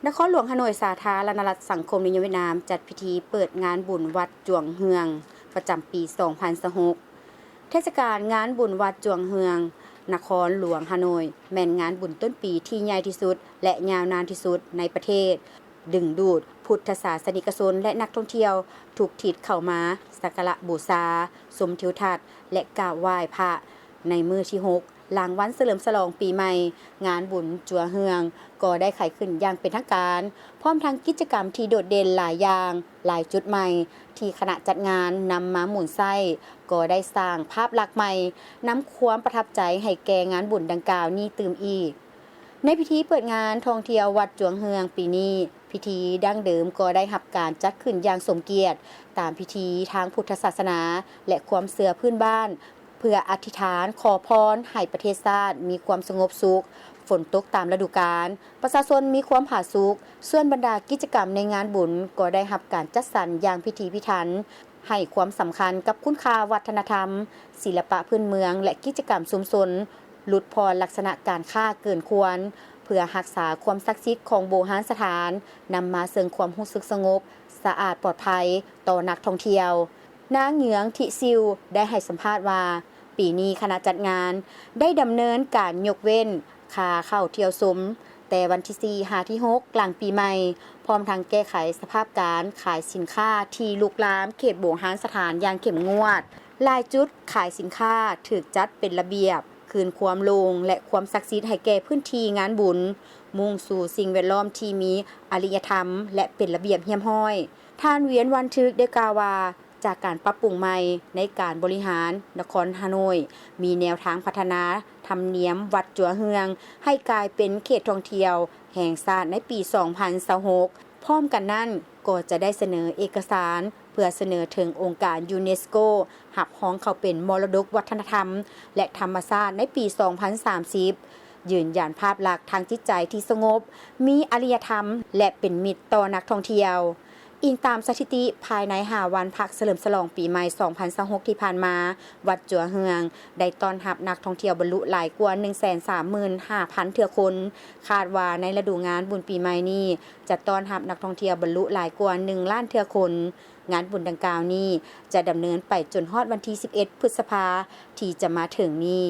ນະຄອນຫຼວງຮ່າໂນ້ຍ ສາທາລະນະລັດສັງຄົມນິຍົມຫວຽດນາມ ຈັດພິທີເປີດງານບຸນວັດຈວງເຮືອງ ປະຈຳປີສອງພັນຊາວຫົກ. ເທດສະການງານບຸນວັດຈວງເຮືອງ ນະຄອນຫຼວງຮ່າໂນ້ຍ ແມ່ນງານບຸນຕົ້ນປີທີ່ໃຫຍ່ທີ່ສຸດ ແລະ ຍາວນານທີ່ສຸດໃນປະເທດ, ດຶງດູດພຸດທະສາສະນິກະຊົນ ແລະ ນັກທ່ອງທ່ຽວທຸກທິດເຂົ້າມາສັກກາລະບູຊາ, ຊົມທິວທັດ ແລະ ກາບໄຫວ້ພະ. ໃນມື້ທີຫົກ ຫຼັງວັນສະເຫຼີມສະຫຼອງປີໃໝ່, ງານບຸນຈວງເຮືອງກໍໄດ້ໄຂຂຶ້ນຢ່າງເປັນທາງການ, ພ້ອມທັງກິດຈະກຳທີ່ໂດດເດັ່ນຫຼາຍຢ່າງ, ຫຼາຍຈຸດໃໝ່ທີ່ຄະນະຈັດງານນຳມາໝູນໃຊ້ ກໍໄດ້ສ້າງພາບລັກໃໝ່, ນຳຄວາມປະທັບໃຈໃຫ້ແກ່ງານບຸນດັ່ງກ່າວນີ້ຕື່ມອີກ. ໃນພິທີເປີດງານທ່ອງທ່ຽວວັດຈວງເຮືອງປີນີ້, ພິທີດັ້ງເດີມກໍໄດ້ຮັບການຈັດຂຶ້ນຢ່າງສົມກຽດ, ຕາມພິທີທາງພຸດທະສາສະໜາ ແລະ ຄວາມເຊື່ອພື້ນບ້ານ, ເພື່ອອະທິຖານຂໍພອນໃຫ້ປະເທດຊາດມີຄວາມສະຫງົບສຸກ, ຝົນຕົກຕາມລະດູການ, ປະຊາຊົນມີຄວາມຜາສຸກ. ສ່ວນບັນດາກິດຈະກຳໃນງານບຸນກໍໄດ້ຮັບການຈັດສັນຢ່າງພິຖີພິຖັນ, ໃຫ້ຄວາມສຳຄັນກັບຄຸນຄ່າວັດທະນະທຳ, ສິລະປະພື້ນເມືອງ ແລະ ກິດຈະກຳຊຸມຊົນ, ຫຼຸດຜ່ອນລັກສະນະການຄ້າເກີນຄວນ, ເພື່ອຮັກສາຄວາມສັກສິດຂອງໂບຮານສະຖານ, ນຳມາເຊິ່ງຄວາມຮູ້ສຶກສະຫງົບ, ສະອາດ, ປອດໄພຕໍ່ນັກທ່ອງທ່ຽວ. ນາງ ເຫງືອງ ທິຊິວ ໄດ້ໃຫ້ສຳພາດວ່າ, ປີນີ້ຄະນະຈັດງານໄດ້ດຳເນີນການຍົກເວັ້ນຄ່າເຂົ້າທ່ຽວຊົມ ແຕ່ວັນທີສີ່ຫາທີຫົກຫຼັງປີໃໝ່, ພ້ອມທັງແກ້ໄຂສະພາບການຂາຍສິນຄ້າທີ່ລຸກລາມເຂດໂບຮານສະຖານຢ່າງເຂັ້ມງວດ. ຫຼາຍຈຸດຂາຍສິນຄ້າຖືກຈັດເປັນລະບຽບ, ຄືນຄວາມໂລ່ງ ແລະ ຄວາມສັກສິດໃຫ້ແກ່ພື້ນທີ່ງານບຸນ, ມຸ່ງສູ່ສິ່ງແວດລ້ອມທີ່ມີອະລິຍະທຳ ແລະ ເປັນລະບຽບຮຽບຮ້ອຍ. ທ່ານ ວຽນ ວັນທຶກ ໄດ້ກ່າວວ່າ, ຈາກການປັບປຸງໃໝ່ໃນການບໍລິຫານ, ນະຄອນຮ່າໂນ້ຍມີແນວທາງພັດທະນາທຳນຽມວັດຈົວເຮືອງໃຫ້ກາຍເປັນເຂດທ່ອງທ່ຽວແຫ່ງຊາດໃນປີສອງພັນຊາວຫົກ. ພ້ອມກັນນັ້ນ, ກໍຈະໄດ້ສະເໜີເອກະສານເພື່ອສະເໜີເຖິງອົງການຢູເນສໂກ ຮັບຮອງເຂົ້າເປັນມໍລະດົກວັດທະນະທຳ ແລະ ທຳມະຊາດໃນປີສອງພັນສາມສິບ, ຢືນຢັນພາບລັກທາງຈິດໃຈທີ່ສະຫງົບ, ມີອາລິຍະທຳ ແລະ ເປັນມິດຕໍ່ນັກທ່ອງທ່ຽວ. ອີງຕາມສະຖິຕິ, ພາຍໃນຫ້າວັນພັກສະເຫຼີມສະຫຼອງປີໃໝ່ສອງພັນຊາວຫົກທີ່ຜ່ານມາ, ວັດຈົວເຮືອງໄດ້ຕ້ອນຮັບນັກທ່ອງທ່ຽວບັນລຸຫຼາຍກວ່າໜຶ່ງແສນສາມໝື່ນຫ້າພັນເທື່ອຄົນ. ຄາດວ່າໃນລະດູງານບຸນປີໃໝ່ນີ້ ຈະຕ້ອນຮັບນັກທ່ອງທ່ຽວບັນລຸຫຼາຍກວ່າໜຶ່ງລ້ານເທື່ອຄົນ. ງານບຸນດັ່ງກ່າວນີ້ຈະດຳເນີນໄປຈົນຮອດວັນທີສິບເອັດ ພຶດສະພາ ທີ່ຈະມາເຖິງນີ້.